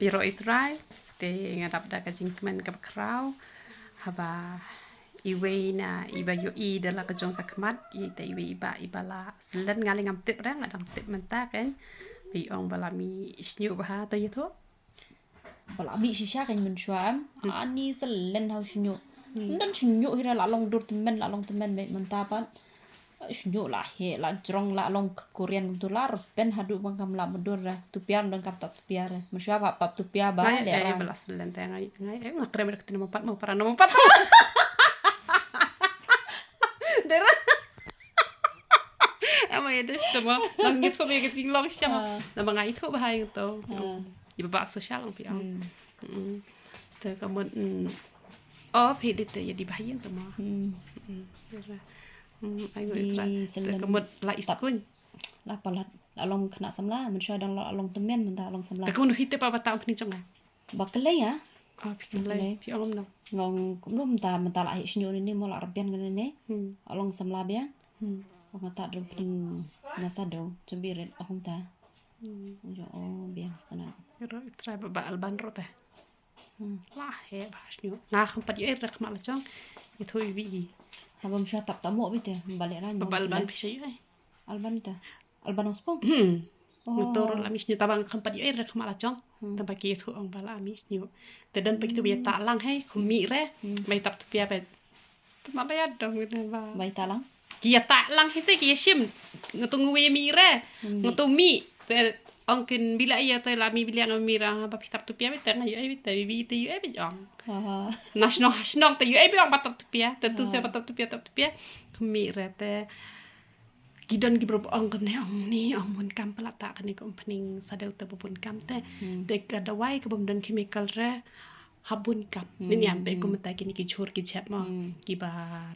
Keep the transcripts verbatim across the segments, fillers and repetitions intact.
Ïaroh Israel, te nga dap da ka jingkmen kaba khraw, haba iwei na iba ïohi da la ka jong ka khmat, ïa ita iwei iba, iba la slen nga lei ngam tip re, nga dang tip mynta kein, ba i ong ba la mih shñiuh bha te ïathuh. Ba la mih shisha kein mynshuwa em, ani slen ha u shñiuh. Ym don shñiuh hi re la long dur tymmen, la long tymmen beit mynta pat. Shñiuh la heh, la jrong, la long Korean kumtu la rben haduh ba ngam lah mutdur re. Tupia ym don kam tap tupia re. Mynshuwa ba tap tupia ba, ngai, dera. Ba la slen te ngai, ngai, eh, nga krem re kti na mo pat, mo para na mo pat. Dera. Ama ïa dei te mo. Lang ngit ko me ka jinglong sha mo. Ah. Nama ngai ko ba hai to. Ah. Iba ba social lang phi ong. Hmm. Mm. Te ka mut, mm. Oh, phi dei te ïa dei ba hai te mo. Hmm. Mm. Dera. Mm, ai ngoi. Di tra. Te selen ka mut la tap. Iskuin. La palat, la long khynnah samla, mynshuwa dang la long tymmen mynta la long samla. Te kumno hi te pa ba ta u pynïaid jong nga? Ba kylei ah. Ah, phi kylei. Kylei. Phi ong kumno? Nga ong kumno mynta, mynta la heh shñiuh ne ne, mo la rben ne ne. Hmm. La long samla biang. Hmm. Nga ta dang pynïaid na Saddew, jong Birit, ong kumta. Hmm. Ong jong, oh, biang stana. Ro, i trai ba, ba Alban ro te. Hmm. La heh bha shñiuh. Nga kham pat ïoh ei re khmat la jong. Ïathuh ïa i. Haba mynshuwa tap tap mo beit te, ba leh ra. Ba Alban phi sha ïoh ei. Alban te. Alban Nongspung. Hmm. Oh. Nga to ruh la mih shñiuh taba nga kham pat ïoh ei re khmat la jong. Hmm. Taba ki ïathuh ong ba la mih shñiuh. Te don pat kitu ba ïa ta lang hei, khum mih re. Hmm. Ba ïa tap tupia beit. Te ma la ïa dong ne ba. Ba ïa ta lang. Ki ïa ta lang hi te ki ïa shim. Nga to ngui mih re. Hmm. Nga to mih. Te ong kin bila ïa te la mih bila nga mih re ba phi tap tupia beit te nga ïoh ei beit te bi te ïoh ei beit ong. Aha. Na shnong shnong te ïoh ei beit ong ba tap tupia. Te tu se ba tap tupia, tap tupia. Khum mih re te. Ki don ki bro ba ong kane ong ni ong bun kam pala ta kane ka umpning Saddew te ba bun kam te. Hmm. Te ka dawai ka bym don chemical re ha bun kam. Hmm. Ni niam pe kum ta kini ki jhur ki jhep mo. Hmm. Ki ba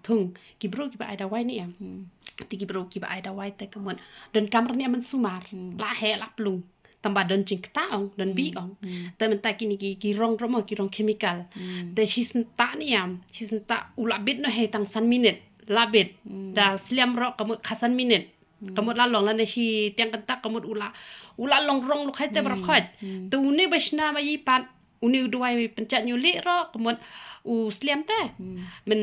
thung ki bro ki ba ai dawai ni em. Hmm. Te ki bro ki ba ai dawai te ka mut don kam re ni em sumar. Hmm. La heh la plung. Tang ba don jingkta ong, don bi ong. Hmm. Te mynta kini ki, ki rong ro mo, ki rong chemical. Hmm. Te shi senta ni em, shi senta u la bit no hei tang san minit, la bit. Hmm. Da sliam ro ka mut kha san minit. Hmm. Ka mut la long lane shi tiang kynta ka mut u la, u la long rong lukhai te barokhot. Hmm. Te une ba shna ma i pat, une u dawai pynjah ñiuh lieh ro ka mut u sliam te. Hmm. Men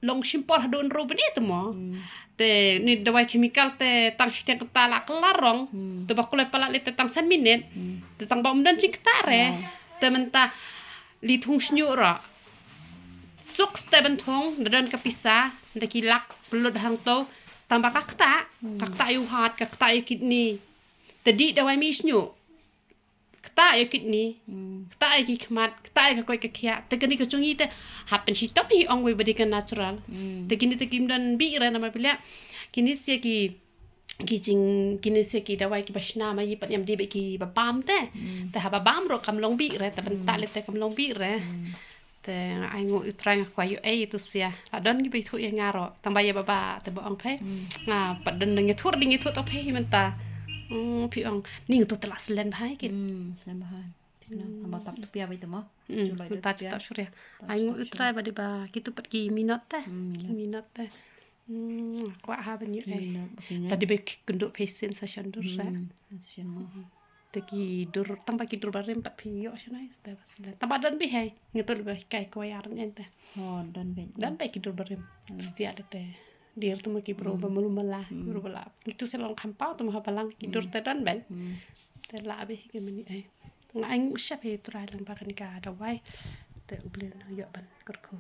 long shim por haduh hynriew bnai te mo. Hmm. Te ni dawai chemical te tang shi tiang kynta la kylla rong. Hmm. Te ba kulai palat leh te tang san minit. Hmm. Te tang ba um don jingkta re. Wow. Te mynta li thung shñiuh ro. Suk te ban thung, da don ka pisa, da ki lak pynlut hangto. Tang ba ka kta, hmm, ka kta ïa u heart, ka kta ïa u kidney. Te dih dawai mih shñiuh. Kta ïa u kidney, hmm, kta ïa ki khmat, kta ïa ka koit ka khiah. Te kane ka jong i te hap pynshitom hi ong wei ba dei ka natural. Hmm. Te kine te kim don bih re namar balei. Kine sha ki, ki jing, kine sha ki dawai ki ba shna ma i pat niam dei ba ki ba bam te. Hmm. Te haba bam ro kam long bih re, te ban ta, hmm, le te kam long bih re. Hmm. Te nga ai nguh ïa u Trai nga kwah ïoh ei tu sia. La don ki ba ïathuh ïa nga ro. Tang ba ïa ba ba te ba ong phi. Hmm. Nga pat don dang ïathuh dang ïathuh to phi mynta. Hmm, phi ong ni nga tu te la slen bha kin. Hmm, slen bha. Hmm. Haba tap tupia ba ito mo. Hmm, mynta tap shuria. Ai nguh ïa u Trai ba dei ba kitu pat ki minot te. Hmm, minot. Ki minot te. Hmm, kwah ha ban ïoh ei. Ki minot ba ki ngai. Tadi ba ki kynduh phi sien sa shan dur sa. Hmm, sa shan mo. Hmm. Te ki dur, tang ba ki dur barim pat phi ïoh shano ei, te ba sila. Tang ba don bih hei. Ngi to leh ba kai kwai ar ngen te. Oh, don bih. Don bih ki dur barim. Hmm. Te sia de te. Dir tu ma ki bro, hmm, ba malu mala, hmm, bro bala. Ngi tu sila long khampaw tu ma ha balang ki dur, hmm, te don bih. Hmm. Te la bih ki mani ei. Nga ai nguh shap ïa u Trai lang ba kan ka dawai. Te U Blei un ïoh ban kyrkhu.